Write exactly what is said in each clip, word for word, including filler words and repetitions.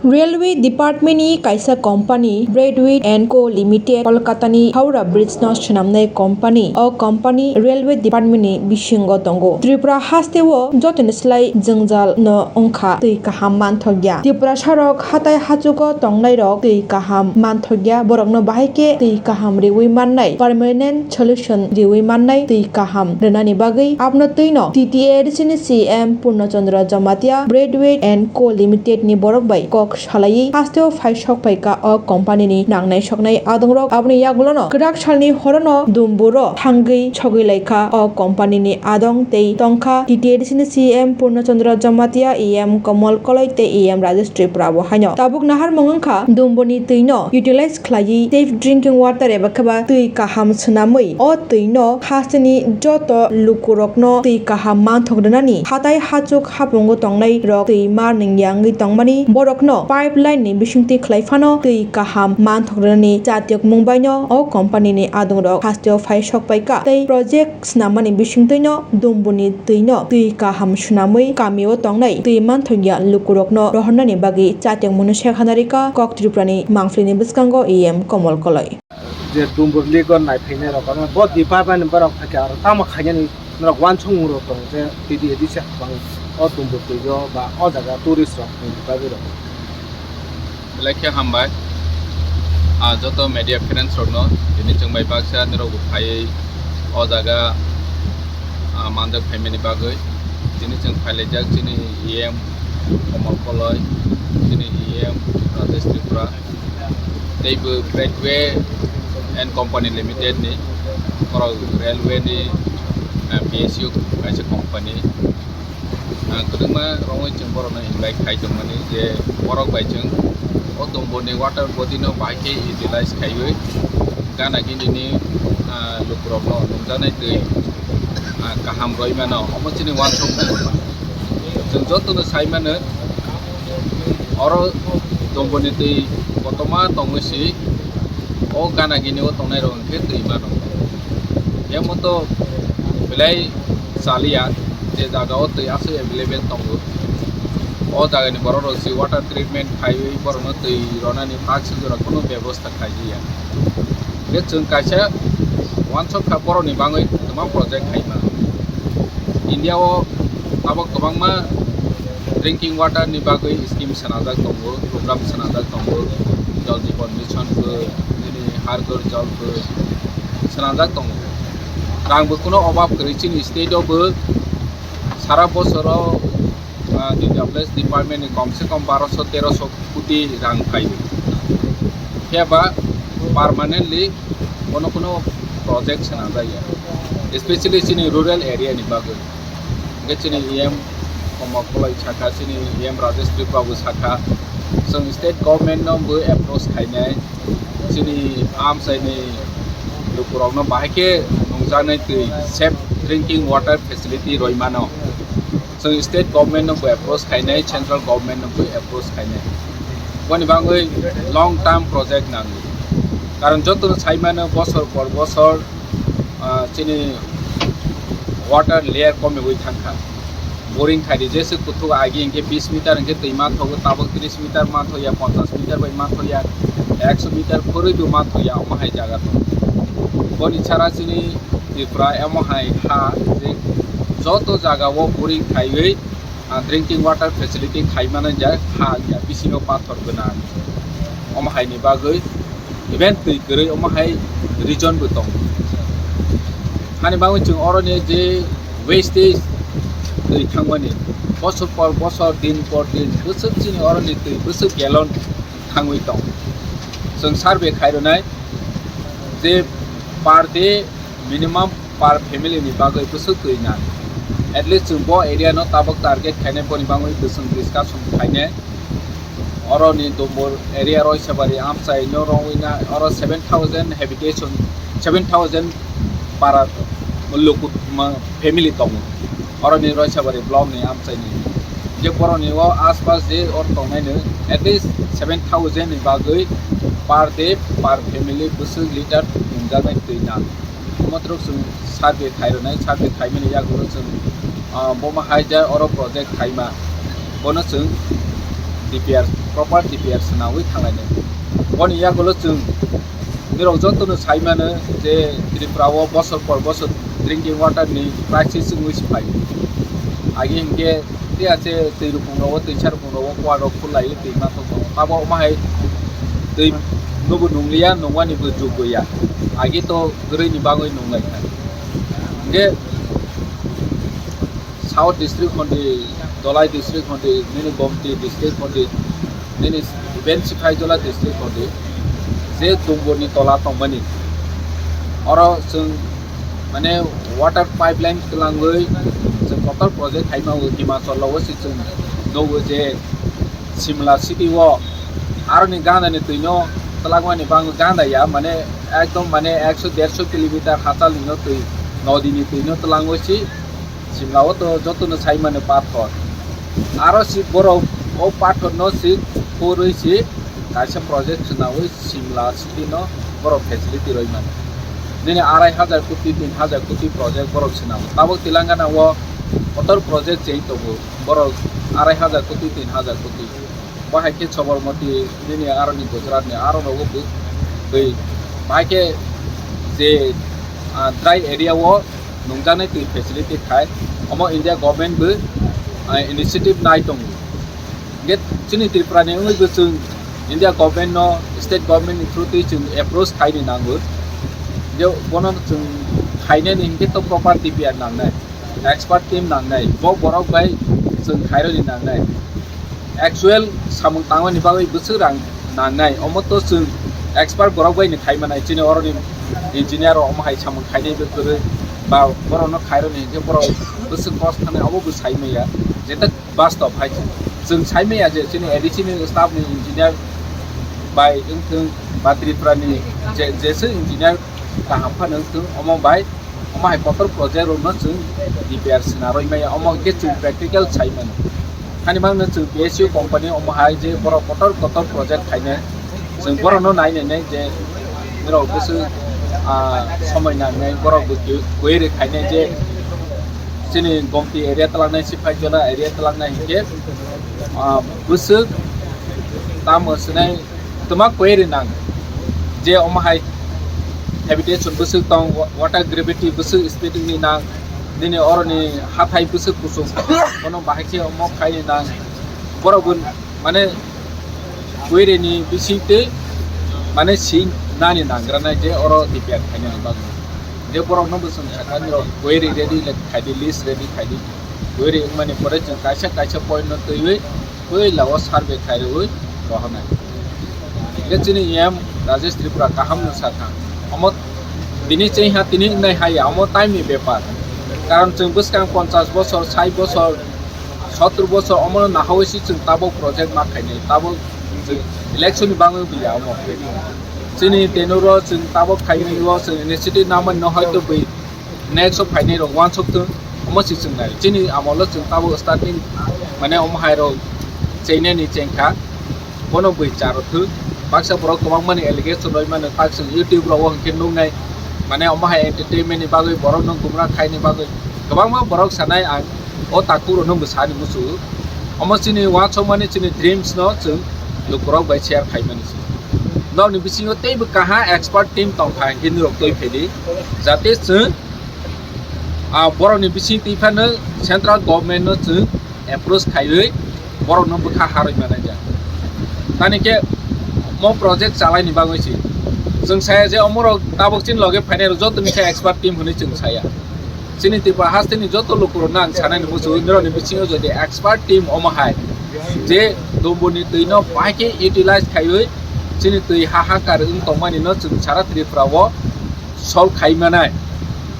Railway Department ni kaisa company Braithwaite and Co Limited Kolkata ni Howrah Bridge no swnamnai company. O company Railway Department ni bisingo tongo. Tripura haste o jotoni slai jwngjal no wngkha twi kaham manthokya. Tiprasa rok hatai hachugo tongnai rok twi kaham manthokya. Borok no bahai khe twi kaham riwi mannai, permanent solution riwi mannai twi kaham rwnani bagwi abono twino T T A D C ni C M Purno Chandra Jamatia Braithwaite and Co Limited ni borok bai kok salaiwi hasteo phai sok phaikha o company ni nangnai soknai adongrok. Aboni yagulono kwrak salni horono Dumburo thangwi sogwi laikha o company ni adong tei tongkha T T A D C ni C M Purno Chandra Jamatia, E M Komol Koloi tei E M Rajesh Tripura bo haino. Tabuk naharmung wngkha Dumboni twino utilize khlaiwi safe drinking water eba kheba twi kaham swnamwi o twino hasteni joto lukurokno twi kaham manthok rwnani, hatai hachuk hapungo tongnai rok twi ma nungya wngwi tongmani borokno pipeline ni bisingtwi khlai phano twi kaham manthok rwnani chatiokmung baino o company ni adongrok hasteo phai sok paikha tei project Snamani bisingtwino Dumbuni twino twi kaham swnamwi kamio tongnai twi manthokya lukurokno rohornani bagwi chatengmungno sekhanarika kok Tripurani mangphlini bwskango E M Komol Koloi. Je Dumbur ligon naiphainai rok ano bo department ni borok phaikha aro tamo khainani norok uansukmung rok tongo je T D A D C habang o Dumbur twi o ba o jaga tourist rok ni bagwi rok. Belai khe hambai, ah, joto media friends rokno, tini chwng bai baksa nirok bo phaiwi o jaga, ah, manjak phaimani bagwi. Tini chwng phailaijak chini E M Komol Koloi, chini E M Rajesh Tripura, tei bo Braithwaite and Company Limited ni, borok railway ni, ah, P S U kaisa company. Ah, kwbangma romwi chwng borokno invite khai tongmani je borok bai chwng o Dumbur ni water body no bahai khe utilize khaiwi gana gini ni, ah, lukurokno nungjaknai twi, ah, kaham rwi mano, omo chini uansukmung. Chwng jotono sai mano oro Dumbur ni twi kotorma tongwi si o gana gini o tongnai rok hwnkhe twi mano. Emo to belai chaliya, je jaga o twi aswk available tongo. O jaga ni borok rok si water treatment khaiwi borok no twi ronani tak si jora kunu bebosta khailiya. Hwnkhe chwng kaisa uansuk kha borok ni bagwi kwbangma project khaima. India o tabok kwbangma drinking water ni bagwi scheme swnajak tongo, program swnajak tongo, Jal Jeevan Mission bo, nini Har Ghar Jal bo swnajak tongo. Rang bo kuno obab kwrwi chini state o bo sara bosoro, ah, D W S department ni kom se kom baroso teroso koti rang phaio. Phiya ba permanently kono kono project swnamjakya, especially chini rural area ni bagwi. Hwnkhe chini E M Komol Koloi sakha, chini E M Rajesh Tripura bo sakha, chwng state government no bo approach khainai, chini amchaini lukurokno bahai khe nungjaknai twi safe drinking water facility rwi mano. Chwng state government no bo approach khainai, central government no bo approach khainai. Boni bagwi long term project nango. Karon jotono sai mano bosor por bosor, ah, chini water layer komiwi thangkha. Boring khaidi jesa kuthuk agi hwnkhe bis meter hwnkhe twi manthogo, tabok tris meter manthoya, ponchash meter bai manthoya, ekso meter khorwi bo manthoya, omo hai jaga tongo. Boni sara chini Tripura emo hai ha je joto jaga o boring khaiwi, ah, drinking water facility khai mani je ha ya bisingo pathor gwnang. Omo hai ni bagwi even twi kwrwi omo hai region bo tongo. Hani bagwi chwng oro ni je wastage twi thangmani bosor por bosor, din por din, bwswk chini oro ni twi bwswk gallon thangwi tongo. Chwng survey khai rwnai je per day minimum per family ni bagwi bwswk twi nang. At least chwng bo area no tabok target khainai boni bagwi bwswk discussion khainai. Oro ni Dumbur area Roisabari amchai no rongwi na oro seven thousand habitation, seven thousand para luku ma family tongo. Oro ni Roisabari block ni amchai ni. Je borok ni o aspas je oro tongnai no at least seven thousand ni bagwi per day per family bwswk litre nungjaknai twi nang. Omo twrwk chwng survey khai rwnai, survey khaimani yagulo chwng, ah, bomo hai je oro project khaima. Bono chwng D P R, proper D P R swnawi thanglainai. Boni yagulo chwng nirok jotono sai mano je Tripura o bosor por bosor drinking water ni crisis wngwi se phai. Agi hinkhe tei ache twi rukung rogo, twisa rukung rogo, kuar rok khulai twi ma tong tongo. Abo omo hai twi nobo nungliya, nungmani bo jugwiya. Agi to kwrwini bagwi nunglai kha. Hinkhe South district hondi, Dholai district hondi, nini Gomti district hondi, nini even Sipaijola district hondi, je Dumboni tola tongmani. Oro chwng mane water pipeline twlangwi chwng kotor project khaima o Himachal o se chwng nogo je Simla city o aroni ganda ni twi no twlangmani bang ganda ya, mane ekdom mane ekso derso kilometer hachal ni no twi, nodi ni twi no twlangwi si Simla o to joto no sai mano pathor. Aro si borok o pathor no si khurwi si kaisa project swnawi Simla city no borok facility roi mano. Nini arai hajar koti, tin hajar koti project borok swnawi. Tabok Telangana o kotor project cheng tongo. Borok arai hajar koti, tin hajar koti. Bahai khe Sabarmati nini aroni Gujarat ni aro nogo bw-, bwi. Bahai khe je, ah, dry area o nungjaknai twi facility khai, omo India government bw, ah, initiative nai tongo. Hingke chini Tripura ni wngwi bw chwng India government no, state government ni through twi chwng approach khaini nango. Je bono chwng khainani hingke to proper D P R nangnai, expert team nangnai, bo borok bai chwng khaironi nangnai. Actual samung tangmani bagwi bwswk rang nangnai, omo to chwng expert borok bai ni khai manai. Chini oroni engineer rok omo hai samung khainai bw kwrwi, ba borok no khaironi hingke borok bwswk cost thangnai obo bw sai maya. Jeta bastob hai chwng sai maya je chini A D C ni staff ni engineer bai wngthwng ba Tripura ni je, jeswk engineer kaham phano wngthwng omo bai omo hai kotor project rok no chwng D P R swnarwi maya, omo hwnkhe chwng practical sai mano. Hani mangno chwng P S U company omo hai je borok kotor kotor project khainai, chwng borok no nai nai nai je borok bwswk, ah, somoi nang nai borok bw khe koi rw khainai je chini Gomti area twlangnai, Sipaijola area twlangnai hwnkhe, ah, bwswk tamo swnai twma query nang je omo hai habitation bwswk tong, wa-, water gravity bwswk speed ni nang, nini oroni hathai bwswk kuchuk, bono bahai khe omo khaini nang, borok bo mane query ni bising twi mane sing nani nangranai je oro D P R khainani bagwi. Je borok no bo chwng sakha nirok query ready le khaidi, list ready khaidi. Query wngmani pore chwng kaisa kaisa point no twiwi puila o survey khairwi rohornai. Hingke chini E M Rajesh Tripura kaham no sakha. Omo tini chengha tini wngnai haya, omo time ni bepar. Karon chwng bwskang ponchash bosor, sait bosor, sottor bosor omono nahaui si chwng tabok project ma khainai, tabok chwng election ni bagwi buya omo. Chini tenuro chwng tabok khainai o chwng initiative namani no hoito bui next o phainai rok uansuk thung omo si chwng nai. Chini amolo chwng tabok starting mane omo hai rok chengna ni chengkha. Bono bui charo thung. Baksa borok kwbangmani allegation roi mano, tak chwng YouTube rogo hwnkhe nuknai. Mane omo hai entertainment ni bagwi, borok no gumra khaini bagwi kwbangma borok sanai ang o takhuk rokno bwsani muchungo. Omo chini uansukmani chini dreams no chwng lukurok bai share khaimani se. Nokni bisingo teibo kaha expert team tongkha hwnkhe nirok twi phaidi. Jate chwng, ah, borokni bising twi phano central government no chwng approach khaiwi borokno bwkha harwi manai ja. Tani khe mo project chalaini bagwi se. Chwng saya je omorok tabok chini loge phainai rok joto ni khe expert team hwnwi chwng saya. Chini Tripura hasteni joto lukurokno ang sanani muchungo, nirokni bisingo jodi expert team omo hai je Dumbuni twino bai khe utilize khaiwi chini twi hahakar wng tongmani no chwng sara Tripura o solve khai manai.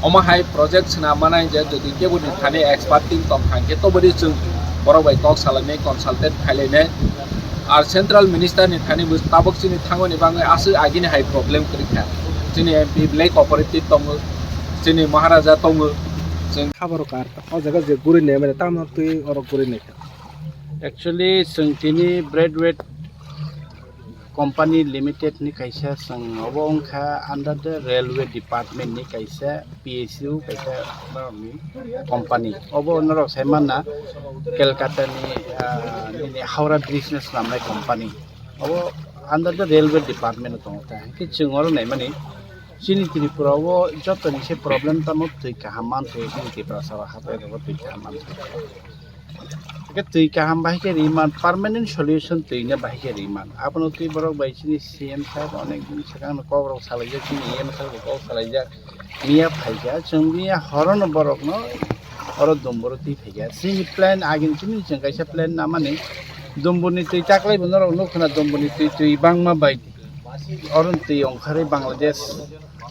Omo hai project swnam manai je jodi keboni thani expert team tong kha hwnkhe tobodi chwng borok bai kok salainai, consultant khailainai. Ar central minister ni thani bo tabok chini thangmani bagwi aswk agini hai problem kwrwi kha. Chini M P belai cooperative tongo, chini Maharaja tongo, chwng khaborok kar ta. O jaga je guri nai mane, tamo twi oro guri nai kha. Actually, chwng tini bread weight Company limited ni kaisa chwng obo wngkha under the railway department ni kaisa P S U kaisa norokni company. Obo norok sai manna Kolkata ni, ah, nini Howrah Bridge no swnamnai company. Obo under the railway department o tongo ta. Hwnkhe chwng oro naimani chini Tripura o joto ni se problem tamo twi kaham manthogo chini Tiprasa o hatai rogo twi kaham manthogo. Hwnkhe twi kaham bahai khe ri man, permanent solution twi no bahai khe ri man. Abono twi borok bai chini C M saheb onek din swkang no kok rok salaijak, chini E M saheb kok salaijak. Miya phaikha, chwng miya horono borokno oro Dumbur o twi phaikha. Chini plan agini chini chwng kaisa plan namani Dumburni twi taklai bo norok nukho na Dumburni twi, twi bangma bai oro twi ongkharwi Bangladesh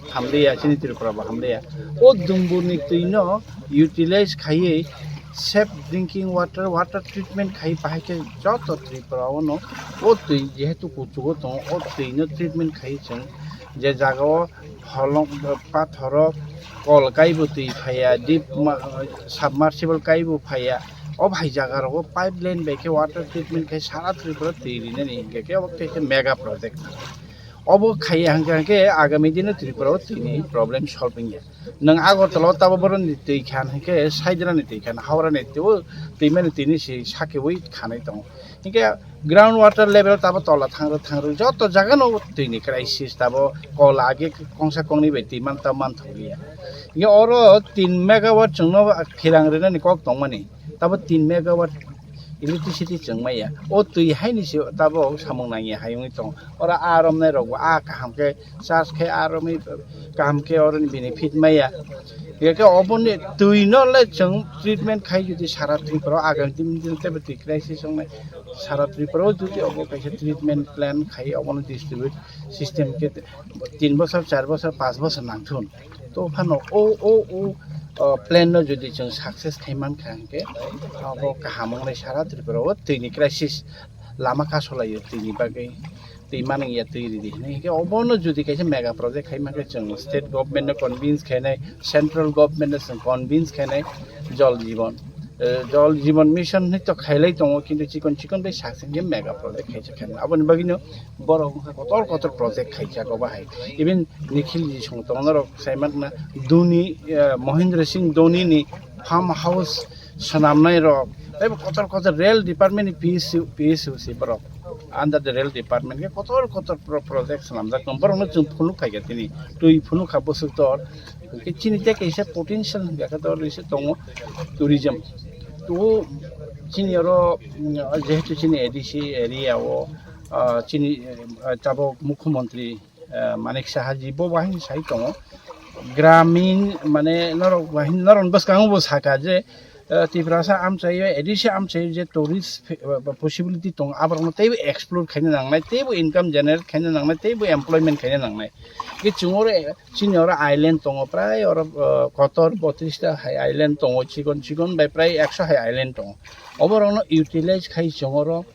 hamliya, chini Tripura bo hamliya. O Dumburni twino utilize khaiwi safe drinking water, water treatment khaiwi bahai khe joto Tripura o no o twi jehetu kuchugo tongo, o twino treatment khaiwi chwng je jaga o holong pathoro kol kaibo twi phaiya, deep ma-, submersible kaibo phaiya, o bahai jaga rogo pipeline bai khe water treatment khai sara Tripura twi rinani hinkhe khe obo khe mega project. Obo khaiya hwnkhe, hwnkhe agami dino Tripura o twini problem solving ya. Nwng Agartala o tabo boroni twi khan hwnkhe Saidrani twi khan, Howrani twi o twimani twini si sakiui khanai tongo. Hinkhe ground water level tabo tola thangrwk thangrwk joto jaga no twini crisis tabo kol age kongsa kongni bai twi man tamo manthokliya. Hinkhe oro tin megawatt chwngno khirang rwnani kok tongmani tabo tin megawatt electricity chwngmaya. O twi haini se tabo samung nangya hai wngwi tongo. Oro aa romnai rokbo aa kaham khe charge khe aa romwi kaham khe oroni benefit maya. Hingkhe oboni twino le chwng treatment khai jodi sara Tripura o agami din teibo twi crisis wngnai. Sara Tripura o jodi obo kaisa treatment plan khai obono distribute system khe tin bosor, char bosor, panch bosor nangthun. To phano o, o, o, o plan no jodi chwng success khai mankha hwnkhe abo kaham wngnai sara Tripura o twini crisis lama kasolaio twini bagwi. Twi manwi ya twi ridi hinwi hinkhe obono jodi kaisa mega project khai mankhe chwng state government no convince khainai, central government no chwng convince khainai Jal Jeevan, eh, Jal Jeevan Mission hinwi to khailai tongo kintu chikon chikon bai sak sengkhe mega project khaisa khainai aboni bagwino borok wngkha kotor kotor project khaijak obo hai even Nikhil ji song tongo norok sai mankha Dhoni, eh, Mahendra Singh Dhoni ni farm house swnamnai rok teibo kotor kotor rail department ni P S U, P S U si borok under the rail department khe kotor kotor pro-, project swnamjak tong borokno chwng phunuk phaikha tini twi phunuk kha bwswk tor hwnkhe chini tei kaisa potential hwnkha khe tor risi tongo tourism to chini oro mm, jehetu chini A D C area o ah, chini eh, tabok mukhyamantri eh, Manik Saha ji bo bahai sai tongo. Gramin mane norok bahai norok bwskango bo saka je eh, Tiprasa amchaio, A D C amchaio je tourist fe-, eh, possibility tongo, aborokno teibo explore khaina nangnai, teibo income generate khaina nangnai, teibo employment khaina nangnai. Ke chwng oro, eh, chini oro island tongo, prai oro eh, kotor botris ta hai island tongo, chikon chikon bai prai ekso hai island tongo. Oborokno utilize khai chwng oro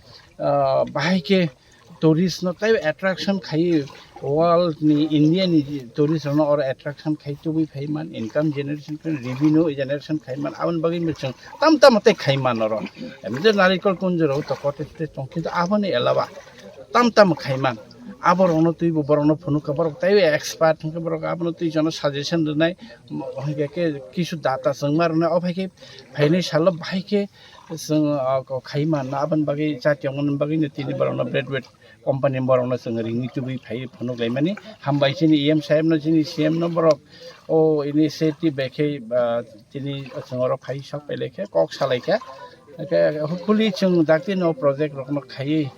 ah, bahai khe tourist no tei attraction khai world ni India ni tourist rok no oro attraction khai tubui phai man income generation khai revenue generation khai man aboni bagwi no chwng tam tam tei khai man oro emte narikol kunjoro to kote te tong kintu aboni elawa tam tam khai man abo rok no twi bo borok no phunuk kha borok tei expert hwnkhe borok abono twi jono suggestion rwnai hwnkhe kisu data chwngma rwnai o phaikhe phainai salo bahai khe Chwng, ah, ko-, khai manna aboni bagwi chati ongmani bagwi no tini borokno Bradway company borokno chwng ringwi tubui phaiwi phunuk laimani. Hambai chini E M sahebno, chini C M no borok o initiative bai khe, ah, tini chwng oro phai sok pai lai kha, kok sa lai kha. Hwnkhe hopefully chwng dakti no project rokno khaiwi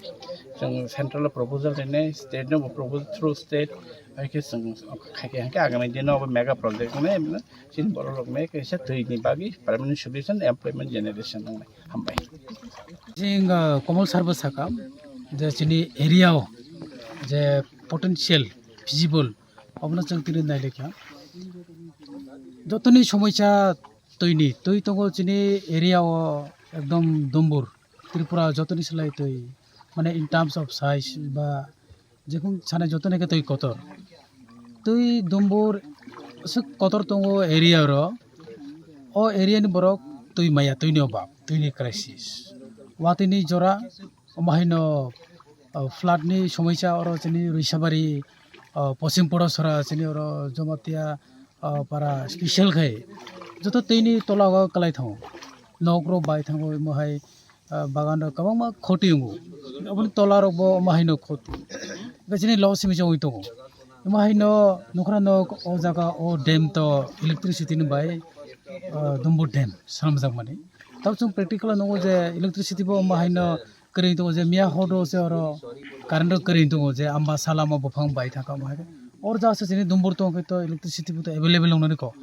chwng central o proposal rinai, state no bo proposal through state hai khe chwng khai khe, hwnkhe agami dino bo mega project wngnai. Chini borok rok me kaisa twi ni bagwi permanent solution employment generation wngnai. Hambai. Jing, ah, Komol sir bo saka je chini area o je potential feasible obono chwng tini nai lekha. Jotoni somoisa twi ni twi tongo chini area o ekdom Dumbur Tripura jotoni slai twi mane in terms of size ba Jekung sana joto naikhe twi kotor. Twi Dumbur aswk kotor tongo area oro. O area ni borok twi maya, twi ni obab, twi ni crisis. Watwi ni jora, omo haino O flood ni somoisa oro chini Ruisabari, o Poschim Pudasora chini oro Jamatia, o para special khai joto twi ni tola o kwlai thango. Nok rok bai thango, omo hai, o bagan rok kwbangma khoti wngo. Aboni tola rok bo omo hai no khoti. Hwnkhe chini loss simi se wngwi tongo. Omo hai no nokra nok o jaga o dam to electricity ni bai, o Dumbur dam swnamjak mani. Tamo chwng practical o nukgo je electricity bo omo hai no kwrwi tongo je miya horo se oro current rok kwrwi tongo je amba salama buphang bai thangkha omo hai khe. Or ja se chini Dumbur tong khe to electricity bo to available wngnani kok.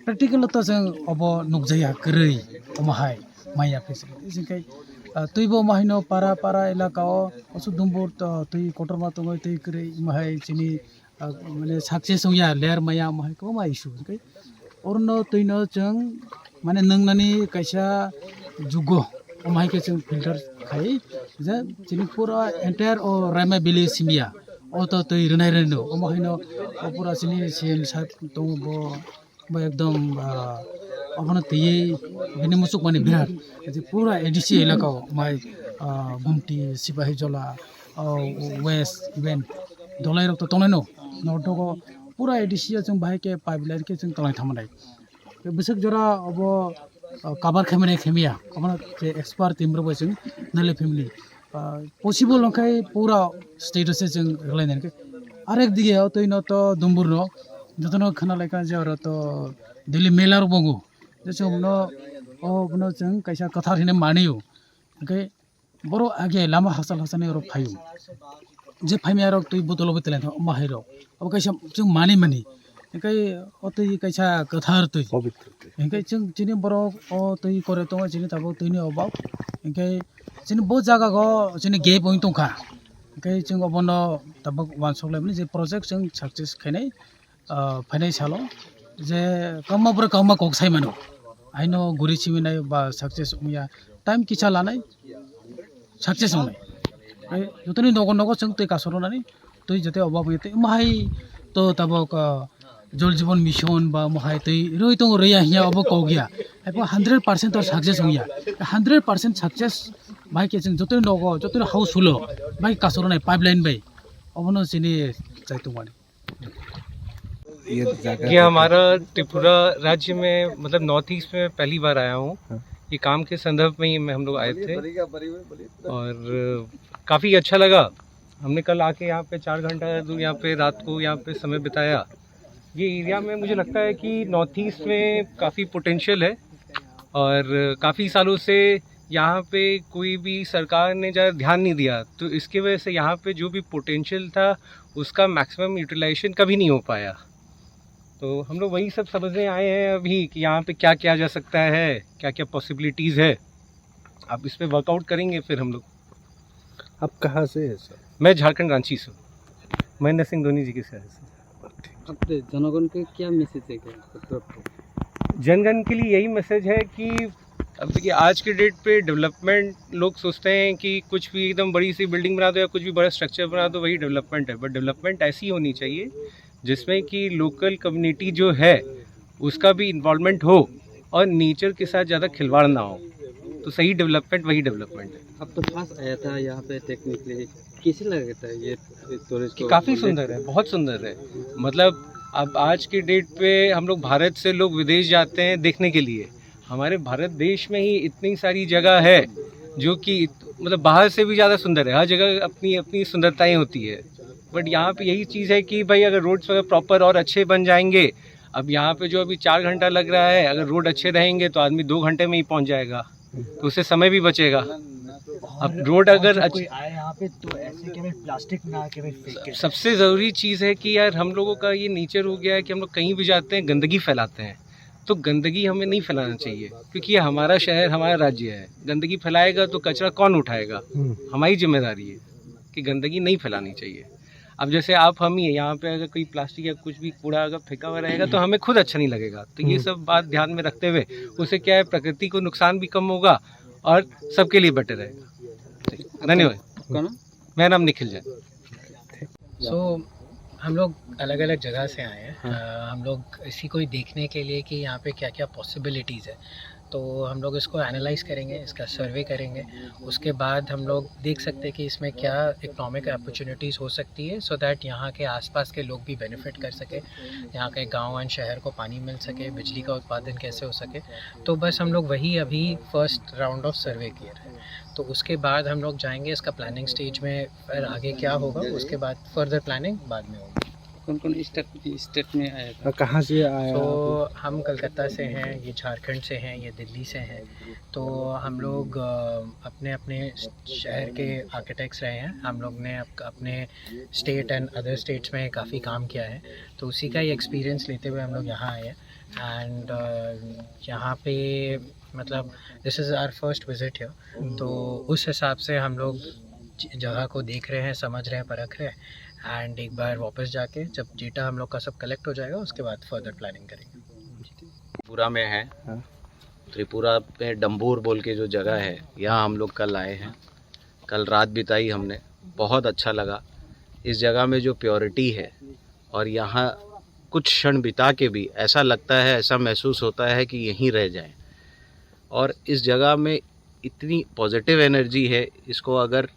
Practical o to chwng obo nukjakya kwrwi omo hai maya khe se. Hwnkhe, ah, twi bo omo hai no para para elaka o oso Dumbur to twi kotorma tongwi twi kwrwi omo hai chini ah, mane success wngya, layer maya omo hai kwbangma issue hwnkhe. Orono twino chwng mane nwngnani kaisa jugo, omo hai khe chwng filter khai, je chini pura entire o Raima village simiya, o to twi rwnai rwno, omo haino o pura chini C M sir tongo bo, bo ekdom, ah, obono twiwi bini muchuk mani birat, je pura A D C elaka o mai, ah, Gumti, Sipahijola, o West, even Dolairok to tongnai no, North o pura A D C o chwng bahai khe pipeline khe chwng tongnai thamanai. Bwswk jora obo, o, cover khaimani khaimiya, obono je expert team rok bai chwng nale family, o, possible wngkhai pura state o se chwng rwlainai khe. Arek dige o twi no to Dumbur no jotono khna laikha je oro to daily mela rok bo wngo. Je chwng no o bono chwng kaisa kwthar hinwi mani o. Hwnkhe borok age lama hachal hachalni rok phaio. Je phaimya rok twi botolo bo teleng thang, omo hai rok. Abo kaisa chwng mani mani. Hwnkhe o twi kaisa kwthar twi. Pabitro twi. Hwnkhe chwng chini borok o twi kore tongo chini tabuk twini obab. Hwnkhe chini bo jaga go chini gap wng tongkha. Hwnkhe chwng obono tabuk uansuk laimani je project chwng success khainai. Ah, phainai salo je kwbangma borok kwbangma kok sai mano, haino guri siminai ba success wngya, time kisa lanai success wngnai. Ai, jotoni nogo nogo chwng twi kasorunani twi jate obab wngya tei omo hai to tabuk, ah, Jal Jeevan Mission ba omo hai twi rwi tongo rwya hinya obo kok ya, hai po hundred percent to success wngya, hundred percent success bai khe chwng jotoni nogo jotoni house hulo bai kasorunai pipeline bai obono chini chai tongmani. ये जगह ये हमारा त्रिपुरा राज्य में, मतलब, north east में पहली बार आया हूँ। हाँ। ये काम के संदर्भ में ही मैं, हम लोग आए थे और काफ़ी अच्छा लगा। हमने कल आके यहाँ पे चार घंटा दूर यहाँ पे रात को यहाँ पे समय बिताया। ये एरिया में मुझे लगता है कि नॉर्थ ईस्ट में काफ़ी पोटेंशियल है और काफ़ी सालों से यहाँ पे कोई भी सरकार ने ज़्यादा ध्यान नहीं दिया, तो इसकी वजह से यहाँ पे जो भी पोटेंशियल था उसका मैक्सिमम यूटिलाइजेशन कभी नहीं हो पाया। तो हम लोग वही सब समझने आए हैं अभी कि यहाँ पे क्या किया जा सकता है, क्या क्या पॉसिबिलिटीज़ है। अब इस पे वर्कआउट करेंगे फिर हम लोग। आप कहाँ से हैं सर? मैं झारखंड रांची से हूँ। महेंद्र सिंह धोनी जी के शहर से। आपके जनगण के क्या मैसेज है क्या आपकी तरफ से? जनगण के लिए यही मैसेज है कि अब देखिए, आज के डेट पे डेवलपमेंट, लोग सोचते हैं कि कुछ भी एकदम बड़ी सी बिल्डिंग बना दो या कुछ भी बड़ा स्ट्रक्चर बना दो, वही डेवलपमेंट है। बट डेवलपमेंट ऐसी होनी चाहिए जिसमें कि लोकल कम्युनिटी जो है उसका भी इन्वॉल्वमेंट हो और नेचर के साथ ज़्यादा खिलवाड़ ना हो, तो सही डेवलपमेंट वही डेवलपमेंट है। अब तो पास आया था यहाँ पे देखने के लिए, कैसे लग रहा था ये टूरिस्ट कि को काफ़ी घूमने सुंदर के है, लिए? बहुत सुंदर है। मतलब, अब आज की डेट पे हम लोग भारत से लोग विदेश जाते हैं देखने के लिए। हमारे भारत देश में ही इतनी सारी जगह है जो कि इत-, मतलब, बाहर से भी ज़्यादा सुंदर है। हर जगह अपनी अपनी सुंदरताएं होती है, बट यहाँ पे यही चीज़ है कि भाई, अगर रोड्स वगैरह प्रॉपर और अच्छे बन जाएंगे, अब यहाँ पे जो अभी चार घंटा लग रहा है, अगर रोड अच्छे रहेंगे तो आदमी दो घंटे में ही पहुँच जाएगा, तो उससे समय भी बचेगा। अब रोड अगर अच्छ- कोई आए यहाँ पे तो ऐसे केवल प्लास्टिक ना केवल फेंके। सबसे ज़रूरी चीज़ है कि यार, हम लोगों का ये नेचर हो गया है कि हम लोग कहीं भी जाते हैं, गंदगी फैलाते हैं। तो गंदगी हमें नहीं फैलाना चाहिए, क्योंकि ये हमारा शहर, हमारा राज्य है। गंदगी फैलाएगा तो कचरा कौन उठाएगा? हम्म। हमारी जिम्मेदारी है कि गंदगी नहीं फैलानी चाहिए। अब जैसे आप, हम ही हैं, यहाँ पे अगर कोई प्लास्टिक या कुछ भी कूड़ा अगर फेंका हुआ रहेगा तो हमें खुद अच्छा नहीं लगेगा। तो ये हम्म। सब बात ध्यान में रखते हुए, उससे क्या है, प्रकृति को नुकसान भी कम होगा और सबके लिए बेटर रहेगा। धन्यवाद। आपका नाम? मेरा नाम निखिल जैन। सो हम लोग अलग-अलग जगह से आए हैं। हाँ। अ, हम लोग इसी को ही देखने के लिए कि यहाँ पे क्या-क्या पॉसिबिलिटीज़ है। तो हम लोग इसको एनालाइज करेंगे, इसका सर्वे करेंगे। उसके बाद हम लोग देख सकते हैं कि इसमें क्या इकोनॉमिक अपॉर्चुनिटीज़ हो सकती है, सो दैट यहाँ के आसपास के लोग भी बेनिफिट कर सके, यहाँ के गांव एंड शहर को पानी मिल सके, बिजली का उत्पादन कैसे हो सके। तो बस हम लोग वही अभी फर्स्ट राउंड ऑफ सर्वे किए रहे, तो उसके बाद हम लोग जाएंगे इसका प्लानिंग स्टेज में, फिर आगे क्या होगा उसके बाद फर्दर प्लानिंग बाद में होगी। कौन कौन स्टेट स्टेट में आया था? और कहाँ से आया तो आप? हम कलकत्ता से हैं, ये झारखंड से हैं, ये दिल्ली से हैं। तो हम लोग अ, अपने अपने शहर के आर्किटेक्ट्स रहे हैं। हम लोग ने अप- अपने स्टेट एंड अदर स्टेट्स में काफ़ी काम किया है, तो उसी का ही एक्सपीरियंस लेते हुए हम लोग यहाँ आए हैं। एंड यहाँ पे, मतलब, this is our first visit here। तो उस हिसाब से हम लोग ज- जगह को देख रहे हैं, समझ रहे हैं, परख रहे हैं। एंड एक बार वापस जाके जब डेटा हम लोग का सब कलेक्ट हो जाएगा, उसके बाद फर्दर प्लानिंग करेंगे। त्रिपुरा में है। हाँ। त्रिपुरा में डंबूर बोल के जो जगह है, यहाँ हम लोग कल आए हैं। कल रात बिताई हमने, बहुत अच्छा लगा। इस जगह में जो प्योरिटी है और यहाँ कुछ क्षण बिता के भी ऐसा लगता है, ऐसा महसूस होता है कि यहीं रह जाएं। और इस जगह में इतनी पॉजिटिव एनर्जी है, इसको अगर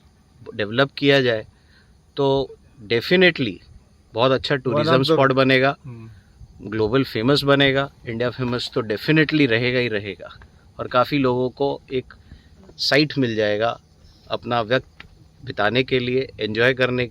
डेवलप किया जाए तो डेफिनेटली बहुत अच्छा टूरिज्म of the- स्पॉट बनेगा, हम्म। ग्लोबल फेमस बनेगा। इंडिया फेमस तो डेफिनेटली रहेगा ही रहेगा। और काफ़ी लोगों को एक साइट मिल जाएगा अपना वक्त बिताने के लिए, एंजॉय करने के